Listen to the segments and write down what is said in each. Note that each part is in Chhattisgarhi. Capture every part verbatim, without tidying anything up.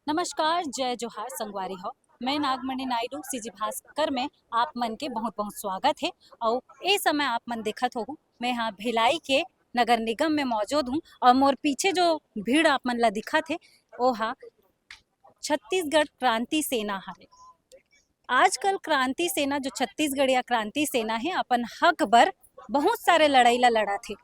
नमस्कार, जय जोहार संगवारी हो। मैं नागमणि नायडू, सीजी भास्कर में आप मन के बहुत बहुत स्वागत है। और ए समय आप मन देखत हो, मैं हाँ भिलाई के नगर निगम में मौजूद हूँ और मोर पीछे जो भीड़ आप मन ला दिखत है, वो हा छत्तीसगढ़ क्रांति सेना हरे। आजकल क्रांति सेना, जो छत्तीसगढ़िया क्रांति सेना है, अपन हक बर बहुत सारे लड़ाई ला लड़त हे।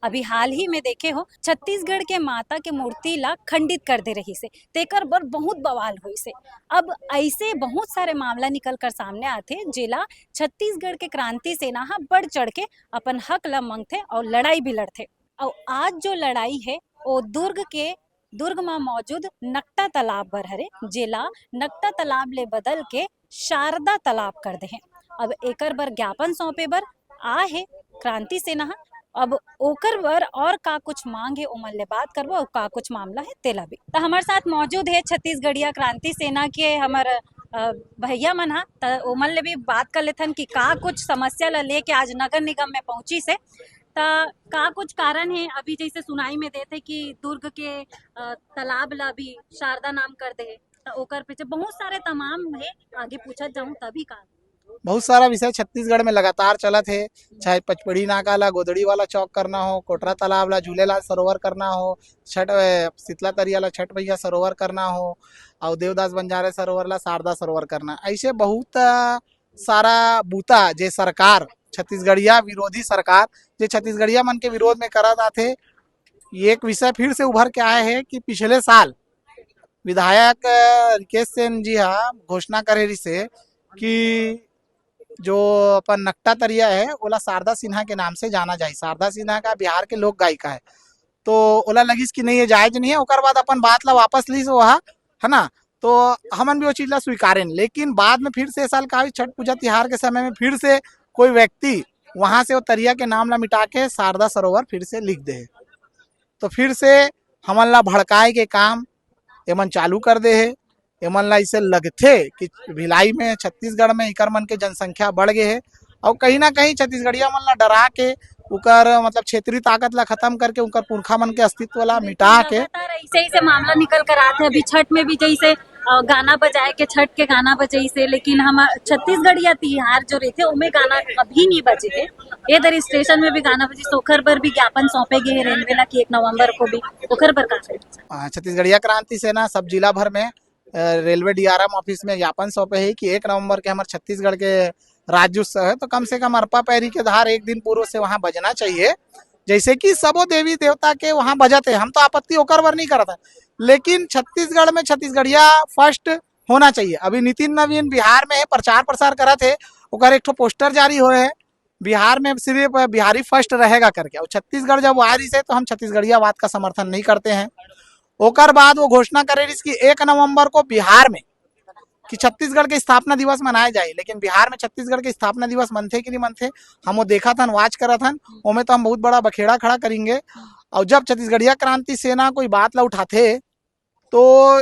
अभी हाल ही में देखे हो, छत्तीसगढ़ के माता के मूर्ति ला खंडित कर दे रहिस हे, तेकर बर बहुत बवाल होइस हे। अब ऐसे बहुत सारे मामला निकल कर सामने आथे, जेला छत्तीसगढ़ के क्रांति सेना हा बढ़ चढ़ के अपन हक ला मांगथे और लड़ाई भी लड़थे। और आज जो लड़ाई है, वो दुर्ग के, दुर्ग में मौजूद नकटा तालाब बर हरे, जेला नकटा तालाब ले बदल के शारदा तालाब कर दे हैं। अब एकर बर ज्ञापन सौंपे बर आ हे क्रांति सेना हा। अब ओकर बर और का कुछ मांग है, ओमन ले बात करबो, और का कुछ मामला है, तेला भी। तो हमारे साथ मौजूद है छत्तीसगढ़िया क्रांति सेना के हमर, अ, भैया मन हा, त ओमन ले भी बात कर लेथन कि का कुछ समस्या ला लेके आज नगर निगम में पहुंचिस हे। त का कुछ कारण है, अभी जैसे सुनाई में देथे कि दुर्ग के, अ, तालाब ला भी शारदा नाम कर दे हे, त ओकर पीछे बहुत सारे तमाम है, आगे पूछत जाऊं तभी का। बहुत सारा विषय छत्तीसगढ़ में लगातार चलत हे, चाहे पचपड़ी नाका ला गोदड़ी वाला चौक करना हो, कोटरा तालाब ला झूलेलाल सरोवर करना हो, छठ, अ, शीतला तरिया ला छठ मैया सरोवर करना हो, और देवदास बंजारे सरोवर ला शारदा सरोवर करना, ऐसे बहुत, अ, सारा बूता जे सरकार, छत्तीसगढ़िया विरोधी सरकार, जे छत्तीसगढ़िया मन के विरोध में करत आथे। ये एक विषय फिर से उभर के आया है कि पिछले साल विधायक, अ, रिकेश सेन जी हा घोषणा करे रिसे कि जो अपन नकटा तरिया है, ओला शारदा सिन्हा के नाम से जाना जाए। शारदा सिन्हा का बिहार के लोक गायिका है, तो ओला लगिस कि नहीं, ये जायज नहीं है। ओकर बाद अपन बात ला वापस लीस ओहा, है ना? तो हमन भी वो चीज ला स्वीकारेन, लेकिन बाद में फिर से ए साल का छठ पूजा तिहार के समय में फिर से कोई व्यक्ति वहां से वो तरिया के नाम ला मिटा के शारदा सरोवर फिर से लिख दे, तो फिर से हमन ला भड़काए के काम एमन चालू कर दे हे। एमन ला इसे लगथे कि भिलाई में, छत्तीसगढ़ में इकर मन के जनसंख्या बढ़ गे हे, और कहीं ना कहीं छत्तीसगढ़िया मन ला डरा के, उकर मतलब क्षेत्रीय ताकत ला खत्म करके, उकर पुरखा मन के अस्तित्व ला मिटा के। लगातार ऐसे ऐसे मामला निकल कर आते हैं। अभी छठ में भी जैसे, अ, गाना बजाए के, छठ के गाना बजाइस हे, लेकिन हम छत्तीसगढ़िया तिहार जो रहिथे, ओमे गाना कभी नहीं बजे हे। ए दर स्टेशन में भी गाना बजिस, ओखर बर भी ज्ञापन सौंपे गए हे रेलवे ला कि एक नवंबर को भी, ओखर बर का कहे? अ, छत्तीसगढ़िया क्रांति सेना सब जिला भर में, अ, रेलवे डीआरएम ऑफिस में ज्ञापन सौंपे हे कि एक नवंबर के हमर छत्तीसगढ़ के राज्योत्सव है, तो कम से कम अरपा पैरी के धार एक दिन पूर्व से वहाँ बजना चाहिए, जैसे कि सबो देवी देवता के वहाँ बजत है। हम तो आपत्ति ओकर बर नहीं करत है, लेकिन छत्तीसगढ़ में छत्तीसगढ़िया फर्स्ट होना चाहिए। अभी नितिन नवीन बिहार में है, प्रचार प्रसार करत है, ओकर एक ठो पोस्टर जारी होए है, बिहार में सिर्फ बिहारी फर्स्ट रहेगा करके। और छत्तीसगढ़ जब आ रही से, तो हम छत्तीसगढ़ियावाद का समर्थन नहीं करते हैं। ओकर बाद वो घोषणा करे रहिस कि एक नवंबर को बिहार में कि छत्तीसगढ़ के स्थापना दिवस मनाए जाए, लेकिन बिहार में छत्तीसगढ़ के स्थापना दिवस मनथे कि नहीं मनथे, हम वो देखत हन, वाच करत हन, ओमे तो हम बहुत बड़ा बखेड़ा खड़ा करेंगे। और जब छत्तीसगढ़िया क्रांति सेना कोई बात ला उठाथे, तो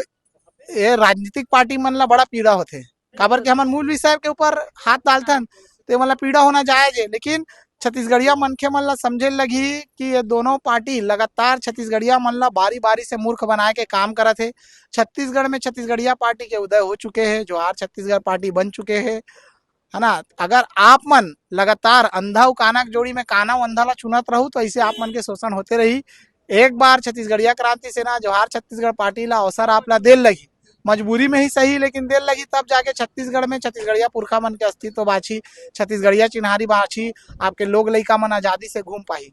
ये राजनीतिक पार्टी मन ला बड़ा पीड़ा होथे, काबर के हमन मूल विषय के ऊपर हाथ डालथन, तो ये मन ला पीड़ा होना जायज है। लेकिन छत्तीसगढ़िया मनखे मन ला समझे लगही कि ये दोनों पार्टी लगातार छत्तीसगढ़िया मन ला बारी बारी से मूर्ख बनाए के काम करत हे। छत्तीसगढ़ में छत्तीसगढ़िया पार्टी के उदय हो चुके हे, जोहार छत्तीसगढ़ पार्टी बन चुके हे, है ना? अगर आप मन लगातार अंधा अउ काना के जोड़ी में काना अउ अंधा ला चुनत रहू, तो ऐसे आप मन के शोषण होते रही। एक बार छत्तीसगढ़िया क्रांति सेना जोहार छत्तीसगढ़ पार्टी ला अवसर आप ला देल लगही, मजबूरी में ही सही, लेकिन देल लगही, तब जाके छत्तीसगढ़ में छत्तीसगढ़िया पुरखा मन के अस्तित्व बाँचही, छत्तीसगढ़िया चिन्हारी बाँचही, आपके लोग लइका मन आजादी से घूम पाही।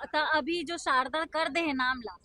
त अभी जो शारदा कर दे हे नाम ला,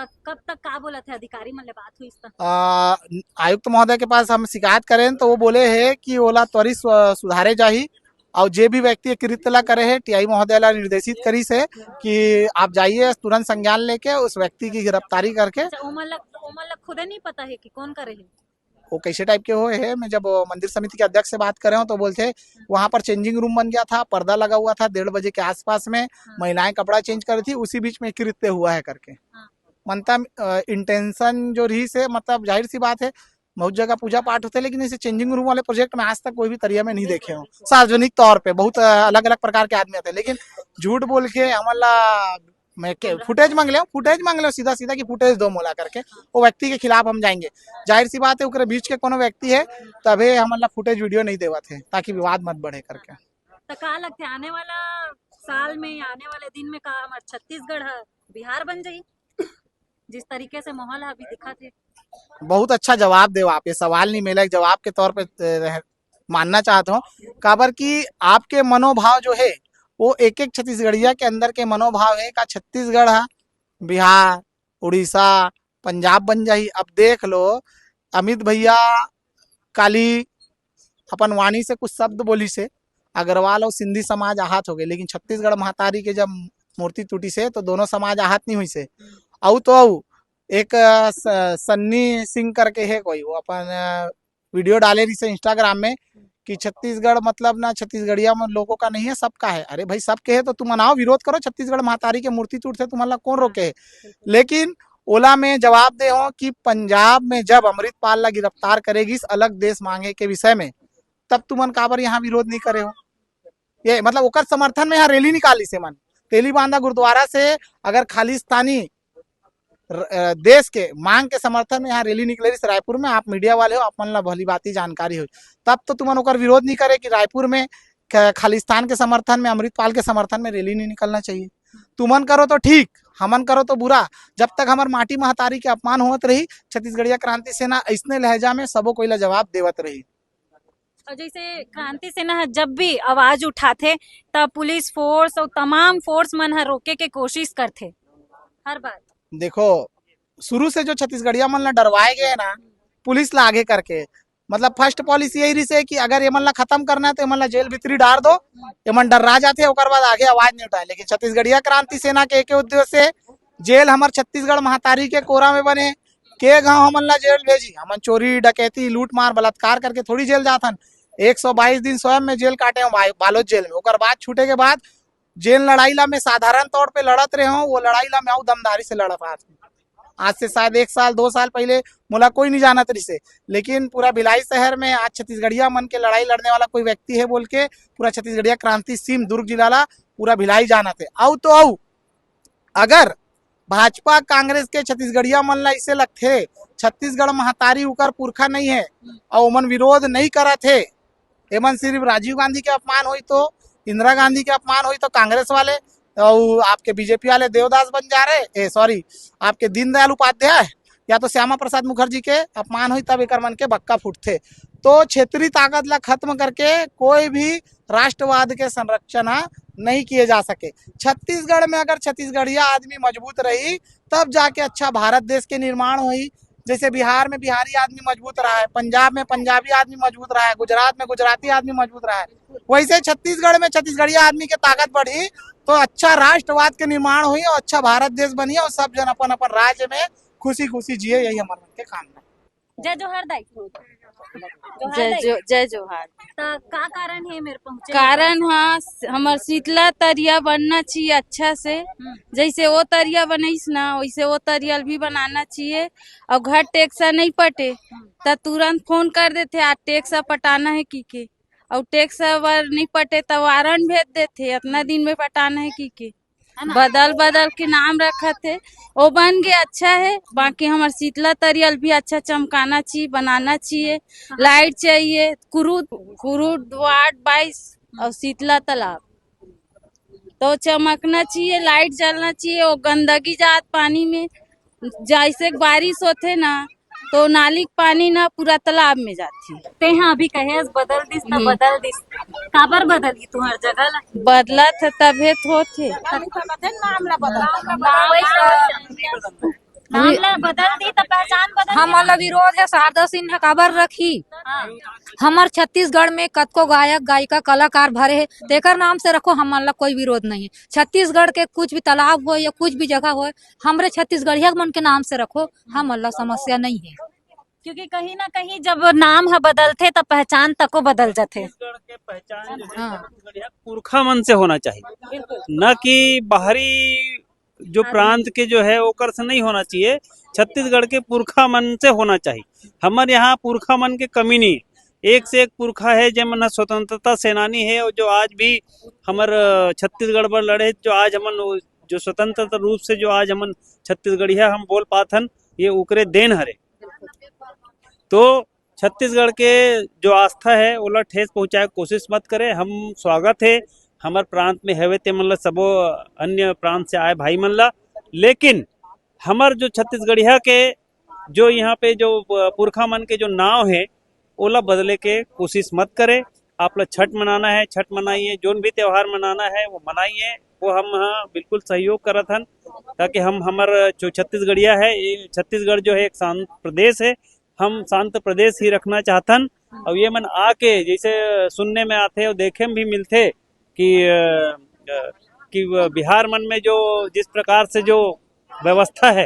त कब तक का बोलत हे अधिकारी मन ले बात होइस त? आ, आयुक्त महोदय के पास हम शिकायत करेन, तो वो बोले हे कि ओला त्वरित स्व-, सुधारे जाही, और जे भी व्यक्ति ये कृत्य ला करे हे, टीआई महोदय ला निर्देशित करिस हे कि आप जाइए, तुरंत संज्ञान लेके उस व्यक्ति की गिरफ्तारी करके। अच्छा, ओमन ला, ओमन ला खुदे नहीं पता हे कि कौन करे हे? वो कैसे टाइप के होए हे, मैं जब मंदिर समिति के अध्यक्ष से बात करे हूँ, तो बोलते हैं, "वहाँ पर चेंजिंग रूम बन गया था, पर्दा लगा हुआ था, डेढ़ बजे के आसपास में हाँ। महिलाएं कपड़ा चेंज कर रही थी, उसी बीच में कृत्य हुआ है" करके। हाँ। मनता, अ, इंटेंशन जो रहिस हे, मतलब, जाहिर सी बात है, बहुत जगह पूजा पाठ होते, लेकिन इसे चेंजिंग रूम वाले प्रोजेक्ट में आज तक कोई भी तरिया में नहीं देखे हो। सार्वजनिक तौर पे बहुत, अ, अलग-अलग प्रकार के आदमी आते हैं, लेकिन झूठ बोल के हमन ला मैं के फुटेज मांग ले, फुटेज मांग ले सीधा सीधा कि फुटेज दो मोला करके, वो व्यक्ति के खिलाफ हम जाएंगे। जाहिर सी बात है, ओकरे बीच के कोनो व्यक्ति है, तभे हमन ला फुटेज वीडियो नहीं देवत है, ताकि विवाद मत बढ़े करके। तो का लगथे, आने वाला साल में, आने वाले दिन में का हमार छत्तीसगढ़ ह बिहार बन जाही, जिस तरीके से माहौल ह अभी दिखत है? बहुत अच्छा जवाब देव आप, ये सवाल नहीं मिला, एक जवाब के तौर पे, अ, रह, मानना चाहता हूँ। काबर कि आपके मनोभाव जो है, वो एक एक छत्तीसगढ़िया के अंदर के मनोभाव है। का छत्तीसगढ़ ह बिहार, उड़ीसा, पंजाब बन जाही? अब देख लो, अमित भैया काली अपन वाणी से कुछ शब्द बोली से, अग्रवाल और सिंधी समाज आहत हो गए, लेकिन छत्तीसगढ़ महतारी के जब मूर्ति टूटी से, तो दोनों समाज आहत नहीं हुई से। अउ तो अउ एक, अ, स-, सन्नी सिंह करके है कोई, वो अपन, अ, वीडियो डाले रही से Instagram में कि छत्तीसगढ़ मतलब ना छत्तीसगढ़िया में लोगों का नहीं है, सबका है। अरे भाई, सबके है तो तुम मनाओ, विरोध करो, छत्तीसगढ़ महतारी के मूर्ति टूट से तुम्हारा कौन रोके है? लेकिन ओला में जवाब दे हो कि पंजाब में जब अमृतपाल ला गिरफ्तार करेगी इस अलग देश मांगे के विषय में, तब तुमन काबर यहाँ विरोध नहीं करे हो? ये मतलब ओकर समर्थन में यहाँ रैली निकाली से मन, तेलीबांधा गुरुद्वारा से अगर खालिस्तानी र-, अ, देश के मांग के समर्थन में यहाँ रैली निकले रहिस रायपुर में, आप मीडिया वाले हो, आप मन ला भली बात ही जानकारी हो, तब तो तुमन ओकर विरोध नहीं करे कि रायपुर में ख-, खालिस्तान के समर्थन में, अमृतपाल के समर्थन में रैली नहीं निकलना चाहिए। तुमन करो तो ठीक, हमन करो तो बुरा। जब तक हमर माटी महतारी के अपमान होत रही, छत्तीसगढ़िया क्रांति सेना ऐसने लहजा में सबो कोई ला जवाब देवत रही। और जैसे क्रांति सेना ह जब भी आवाज उठाथे, तब पुलिस फोर्स और तमाम फोर्स मन ह रोके के कोशिश करथे हर बार। देखो, शुरू से जो छत्तीसगढ़िया मन ला डरवाए गए ना, पुलिस ला आगे करके, मतलब फर्स्ट पॉलिसी यही रही से कि अगर एमन ला खत्म करना है तो एमन ला जेल भीतरी डार दो, एमन डर्रा जाथे, ओकर बाद आगे आवाज नहीं उठाए। लेकिन छत्तीसगढ़िया क्रांति सेना के एक उद्देश्य से जेल हमर छत्तीसगढ़ महतारी के कोरा में बने, के गांव हमन ला जेल भेजी? हमन चोरी, डकैती, लूट मार, बलात्कार करके थोड़ी जेल जाथन। एक सौ बाईस दिन स्वयं में जेल काटे हूँ बालोद जेल में, ओकर बाद छूटे के बाद जेल लड़ाई ला मैं साधारण तौर पे लड़त रहे हूँ, वो लड़ाई ला मैं अउ दमदारी से लड़ पात हूँ। आज से शायद एक साल, दो साल पहले मोला कोई नहीं जानत रहिसे, लेकिन पूरा भिलाई शहर में आज छत्तीसगढ़िया मन के लड़ाई लड़ने वाला कोई व्यक्ति है बोल के पूरा छत्तीसगढ़िया क्रांति सीम दुर्ग जिला ला पूरा भिलाई जानत है। अउ तो अउ अगर भाजपा कांग्रेस के छत्तीसगढ़िया मन ला इसे लगथे छत्तीसगढ़ महतारी उकर पुरखा नहीं है और ओमन विरोध नहीं करत है, एमन सिर्फ राजीव गांधी के अपमान होई तो, इंदिरा गांधी के अपमान होई तो कांग्रेस वाले और आपके बीजेपी वाले देवदास बंजारे, ए सॉरी, आपके दीनदयाल उपाध्याय या तो श्यामा प्रसाद मुखर्जी के अपमान होई तब एकर मन के बक्का फूटथे। तो क्षेत्रीय ताकत ला खत्म करके कोई भी राष्ट्रवाद के संरक्षण ह नहीं किए जा सके। छत्तीसगढ़ में अगर छत्तीसगढ़िया आदमी मजबूत रही, तब जाके अच्छा भारत देश के निर्माण होई। जैसे बिहार में बिहारी आदमी मजबूत रहा है, पंजाब में पंजाबी आदमी मजबूत रहा है, गुजरात में गुजराती आदमी मजबूत रहा है, वैसे छत्तीसगढ़ में छत्तीसगढ़िया आदमी के ताकत बढ़ी तो अच्छा राष्ट्रवाद के निर्माण होई और अच्छा भारत देश बनी और सब जन अपन अपन राज्य में खुशी खुशी जिए, यही हमारे मन के कामना। जय जोहार दाई। जोहार जय दाई। जो जय जोहार। त का कारण है मेरे पहुंचे? कारण हा हमर शीतला तरिया बनना चाहिए अच्छा से। हम्म। जैसे वो तरिया बनइस ना, वैसे वो तरिया भी बनाना चाहिए। और घर टैक्स नहीं पटे त तुरंत फोन कर देथे, आज टैक्स पटाना है की के। और टैक्स अगर नहीं पटे त वारंट भेज देथे, इतना दिन में पटाना है की के। है ना? बदल बदल के नाम रखत है, वो बन के अच्छा है। बाकी हमर शीतला तरियल भी अच्छा चमकाना चाहिए, बनाना चाहिए। लाइट चाहिए, कुरुद कुरुद वार्ड बाईस और शीतला तालाब तो चमकना चाहिए, लाइट जलना चाहिए। वो गंदगी जात पानी में, जैसे बारिश होथे ना तो नाली के पानी ना पूरा तालाब में जाथे। ते हाँ अभी कहे अस बदल दिस त हम्म। बदल दिस, काबर बदलही तुहर जगह ला? बदलत है तभे तो होथे। नाम ला बदल दी त पहचान बदल हमन ला विरोध है, शारदा सिन्हा काबर रखी? हाँ। हमर छत्तीसगढ़ में कतको गायक गायिका कलाकार भरे है, तेकर नाम से रखो, हमन ला कोई विरोध नहीं है। छत्तीसगढ़ के कुछ भी तालाब हो या कुछ भी जगह हो, हमरे छत्तीसगढ़िया मन के नाम से रखो, हमन ला समस्या नहीं है। क्योंकि कहीं ना कहीं जब नाम ह बदलथे त पहचान तको बदल जाथे। छत्तीसगढ़ के पहचान जो है हाँ। छत्तीसगढ़िया पुरखा मन से होना चाहिए, न कि बाहरी जो प्रांत के जो है ओकर से नहीं होना चाहिए। छत्तीसगढ़ के पुरखा मन से होना चाहिए। हमर यहाँ पुरखा मन के कमी नहीं है, एक से एक पुरखा है, जे मन ह स्वतंत्रता सेनानी है और जो आज भी हमर, अ, छत्तीसगढ़ बर लड़े, जो आज हमन वो जो स्वतंत्र रूप से जो आज हमन छत्तीसगढ़िया हम बोल पात हन, ये ओकरे देन हरे। तो छत्तीसगढ़ के जो आस्था है, ओला ठेस पहुंचाए के कोशिश मत करे। हम स्वागत है हमर प्रांत में हवे ते मन ला, सबो अन्य प्रांत से आए भाई मन ला, लेकिन हमर जो छत्तीसगढ़िया के जो यहाँ पे जो पुरखा मन के जो नाव है, ओला बदले के कोशिश मत करे। आप ला छठ मनाना है, छठ मनाइए, जोन भी त्योहार मनाना है वो मनाइए, वो हम हाँ बिल्कुल सहयोग करत हन, ताकि हम हमर जो छत्तीसगढ़िया है, ये छत्तीसगढ़ जो है एक शांत प्रदेश है, हम शांत प्रदेश ही रखना चाहतन। और ये मन आके जैसे सुनने में आथे और देखे में भी मिलथे कि अ, अ, कि वो बिहार मन में जो जिस प्रकार से जो व्यवस्था है,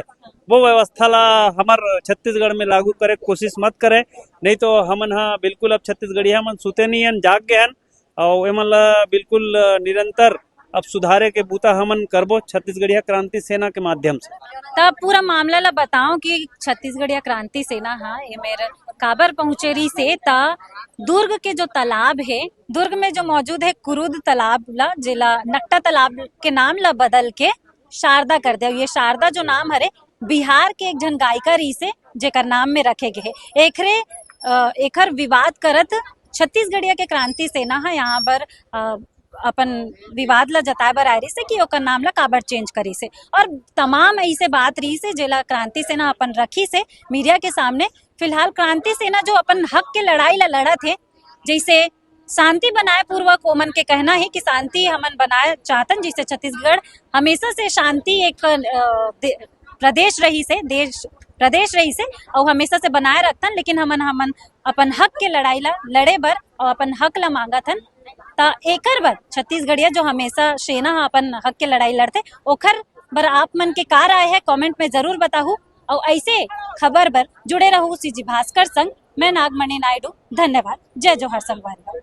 वो व्यवस्था ला हमर छत्तीसगढ़ में लागू करे के कोशिश मत करे, नहीं तो हमन हा बिल्कुल अब छत्तीसगढ़िया मन सुते नहीं हन, जाग गए हन। और एमन ला बिल्कुल अ, निरंतर अब सुधारे के बूता हमन करबो छत्तीसगढ़िया क्रांति सेना के माध्यम से। त पूरा मामला ला बताओ कि छत्तीसगढ़िया क्रांति सेना हा ये मेर काबर पहुंचे रही से, त दुर्ग के जो तालाब है, दुर्ग में जो मौजूद है कुरुद तालाब ला, जेला नट्टा तालाब के नाम ला बदल के शारदा कर दे। ये शारदा जो नाम हरे, बिहार के एक झन गायिका रही से, जेकर नाम में रखे गए हे। एकरे अ, एकर विवाद करत छत्तीसगढ़िया के क्रांति सेना हा यहाँ पर अ, अपन विवाद ला जताए बर आए रहिस हे कि ओकर नाम ला काबर चेंज करिस हे, और तमाम ऐसे बात रहिस हे जेला क्रांति सेना अपन रखिस हे मीडिया के सामने। फिलहाल क्रांति सेना जो अपन हक के लड़ाई ला लड़त हे, जैसे शांति बनाए पूर्वक ओमन के कहना है कि शांति हमन बनाए चाहतन, जिससे छत्तीसगढ़ हमेशा से शांति एक अ, दे- प्रदेश रहिस हे, देश प्रदेश रहिस हे, और हमेशा से बनाए रखतन, लेकिन हमन हमन अपन हक के लड़ाई ला लड़े बर और अपन हक ला मांगत हन। त एकर बर छत्तीसगढ़िया जो हमेशा सेना ह अपन हक के लड़ाई लड़थे, ओखर बर आप मन के का राय है, कमेंट में जरूर बताहू। और ऐसे खबर बर जुड़े रहू सीजी भास्कर संग। मैं नागमणि नायडू, धन्यवाद। जय जोहार संगवारी।